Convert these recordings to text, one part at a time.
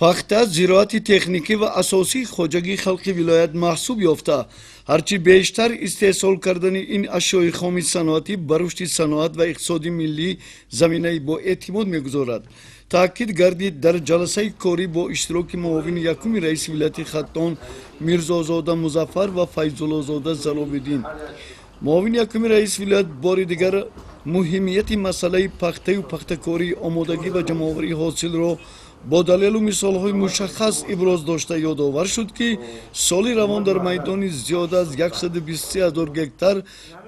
Пахта зироати техникӣ ва асосии хоҷагии халқи вилоят маҳсуб ёфта, ҳарчи бештар истеҳсол кардани ин ашёи хоми саноатӣ ба рушди саноат ва иқтисоди миллӣ заминаи боэътимод мегузорад, таъкид гардид дар ҷаласаи корӣ бо иштироки муовини якуми раиси вилояти Хатлон Мирзозода Музаффар ва Файзуллозода Заробиддин. Муовини якуми раиси вилоят бори дигар муҳимияти масъалаи пахтаю пахтакорӣ, омодагӣ ва ҷамъоварии ҳосилро бо далелу мисолҳои мушаххас иброз дошта, ёдовар шуд, ки соли равон дар майдони зиёда аз 123 ҳазор гектар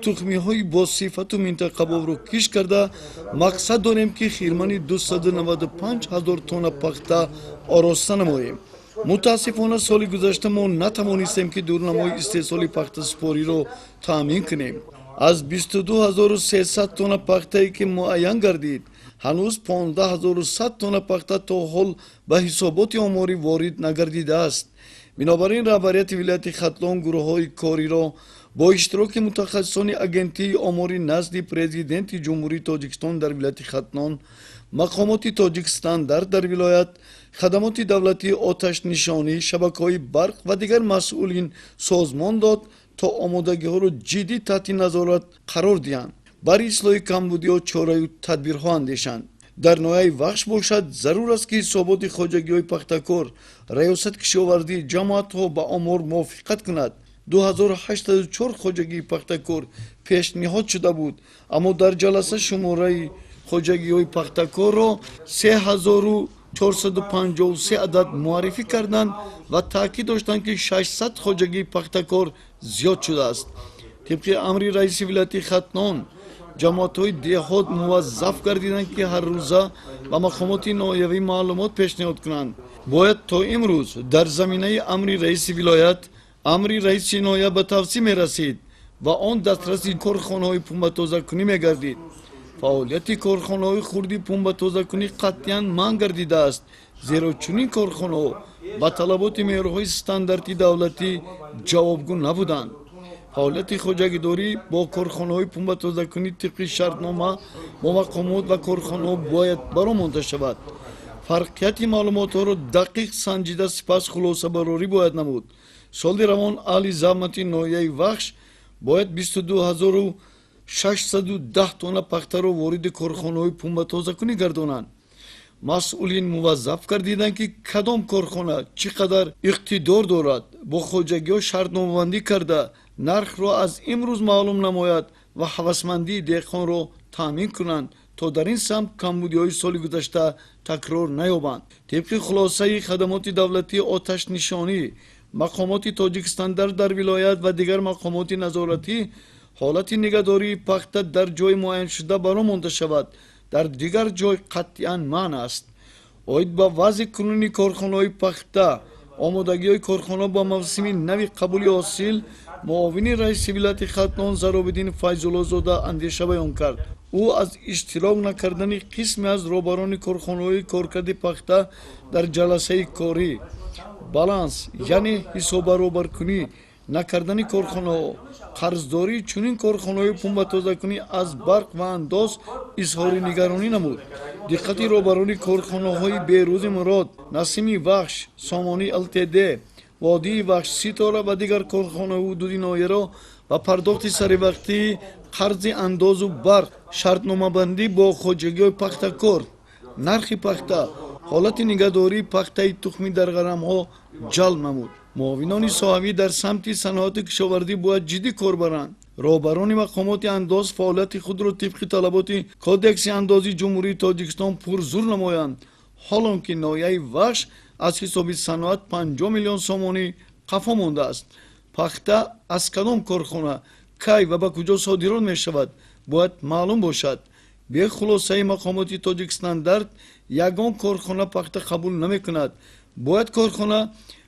тухмиҳои босифату минтақабовро кишт карда, мақсад дорем, ки хирмани 295 ҳазор тонна пахта ороста намоем. Мутаассифона, соли гузашта мо натавонистем, ки дурнамои истеҳсоли пахтасупориро таъмин кунем. Аз 22 300 тонна пахтае, ки муайян гардид, ҳанӯз 15 100 тонна пахта то ҳол ба ҳисоботи оморӣ ворид нагардидааст. Бинобар ин раҳбарияти вилояти Хатлон гурӯҳҳои кориро бо иштироки мутахассисони Агентии омори назди Президенти Ҷумҳурии Тоҷикистон дар вилояти Хатлон, мақомоти Тоҷикстандарт дар вилоят, хадамоти давлатии оташнишонӣ, шабакаҳои барқ ва дигар масъулин созмон дод, то омодагиҳоро ҷиддӣ таҳти назорат қарор диҳанд, бар ислоҳи камбудиҳо чораю тадбирҳо андешанд. Дар ноҳияи Вахш бошад, зарур аст, ки ҳисоботи хоҷагиҳои пахтакор, Раёсати кишоварзӣ, ҷамоатҳо ба омор мувофиқат кунад. 2804 хоҷагии пахтакор пешниҳод шуда буд, аммо дар ҷаласа шумораи хоҷагиҳои пахтакорро 3453 адад муаррифӣ карданд ва таъкид доштанд, ки 600 хоҷагии пахтакор зиёд шудааст. Тибқи амри раиси вилояти Хатлон, ҷамоатҳои деҳот муваззаф гардиданд, ки ҳаррӯза ба мақомоти ноҳиявӣ маълумот пешниҳод кунанд. Бояд то имрӯз дар заминаи амри раиси вилоят амри раиси ноҳия ба тавсия мерасид ва он дастраси корхонаҳои пунбатозакунӣ мегардид. Фаъолияти корхонаҳои хурди пунбатозакунӣ қатъиян манъ гардидааст, зеро чунин корхонаҳо ба талаботи меъёрҳои стандарти давлатӣ ҷавобгӯ набуданд. Фаъолияти хоҷагидорӣ бо корхонаҳои пунбатозакунӣ тибқи шартнома бо мақомот ва корхонаҳо бояд баромонда шавад. Фарқияти маълумотҳоро дақиқ санҷида, сипас хулосабарорӣ бояд намуд. Соли равон аҳли заҳмати ноҳияи Вахш бояд 22 610 тонна пахтаро вориди корхонаҳои пунбатозакунӣ гардонанд. Масъулин муваззаф гардиданд, ки кадом корхона чӣ қадар иқтидор дорад, бо хоҷагиҳо шартномабандӣ карда, нархро аз имрӯз маълум намояд ва ҳавасмандии деҳқонро таъмин кунанд, то дар ин самт камбудиҳои соли гузашта такрор наёбанд. Тибқи хулосаи хадамоти давлатии оташнишонӣ, мақомоти Тоҷикстандарт дар вилоят ва дигар мақомоти назоратӣ, ҳолати нигаҳдории пахта дар ҷои муайяншуда баромонда шавад, дар дигар ҷой қатъиян манъ аст. Оид ба вазъи кунунии корхонаҳои пахта, омодагиҳои корхона ба мавсими нави қабули ҳосил муовини раиси вилояти Хатлон Заробиддин Файзуллозода андеша баён кард. Ӯ аз иштирок накардани қисме аз роҳбарони корхонаҳои коркарди пахта дар ҷаласаи корӣ, баланс, яъне ҳисоббаробаркунӣ накардани корхонаҳо, қарздории чунин корхонаҳои пунбатозакунӣ аз барқ ва андоз изҳори нигаронӣ намуд. Диққати роҳбарони корхонаҳои Берӯзи Мурод, Насими Вахш, Сомонӣ ЛТД, Водии Вахш, Ситора ва дигар корхонаҳои ҳудуди ноҳияро ба пардохти саривақтии қарзи андозу барқ, шартномабандӣ бо хоҷагиҳои пахтакор, нархи пахта, ҳолати нигаҳдории пахтаи тухмӣ дар ғарамҳо ҷалб намуд. Муовинони соҳавӣ дар самти саноати кишоварзӣ бояд ҷиддӣ кор баранд. Роҳбарони мақомоти андоз фаъолияти худро тибқи талаботи Кодекси андози Ҷумҳурии Тоҷикистон пурзур намоянд, ҳолон ки ноҳияи Вахш аз ҳисоби саноат 50 миллион сомонӣ қафо мондааст. Пахта аз кадом корхона, кай ва ба куҷо содирот мешавад, бояд маълум бошад. Бе хулосаи мақомоти Тоҷикстандарт ягон корхона пахта қабул намекунад. Бояд корхона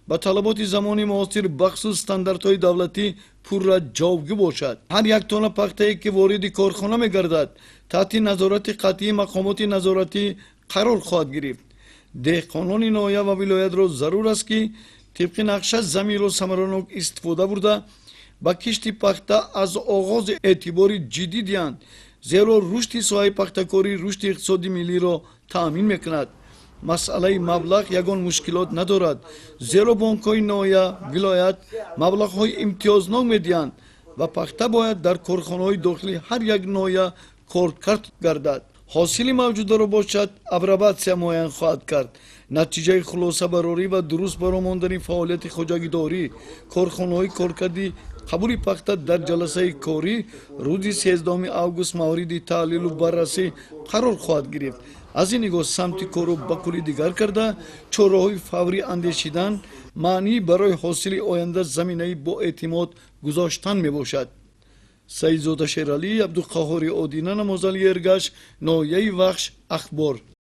ба талаботи замони муосир, бахусус стандартҳои давлатӣ, пурра ҷавобгӯ бошад. Ҳар як тонна пахтае, ки вориди корхона мегардад, таҳти назорати қатъии мақомоти назоратӣ қарор хоҳад гирифт. Деҳқонони ноҳия ва вилоятро зарур аст, ки тибқи нақша заминро самаранок истифода бурда, ба кишти пахта аз оғоз эътибори ҷиддӣ диҳанд, зеро рушди соҳаи пахтакорӣ рушди иқтисоди миллиро таъмин мекунад. Масъалаи маблағ ягон мушкилот надорад, зеро бонкҳои ноҳия, вилоят маблағҳои имтиёзнок медиҳанд ва пахта бояд дар корхонаҳои дохили ҳар як ноҳия коркард гардад. Ҳосили мавҷударо бошад, апробатсия муайян хоҳад кард. Натиҷаи хулосабарорӣ ва дуруст баромондани фаъолияти хоҷагидорӣ, корхонаҳои коркарди қабули пахта дар ҷаласаи корӣ рӯзи 13 август мавриди таҳлилу баррасӣ қарор хоҳад гирифт. Аз ин нигоҳ самти корро ба куллӣ дигар карда, чораҳои фаврӣ андешидан маънии барои ҳосили оянда заминаи боэътимод гузоштан мебошад. Саидзода Шералӣ, Абдуқаҳҳори Одина, Намозали Эргаш, ноҳияи Вахш, Ахбор.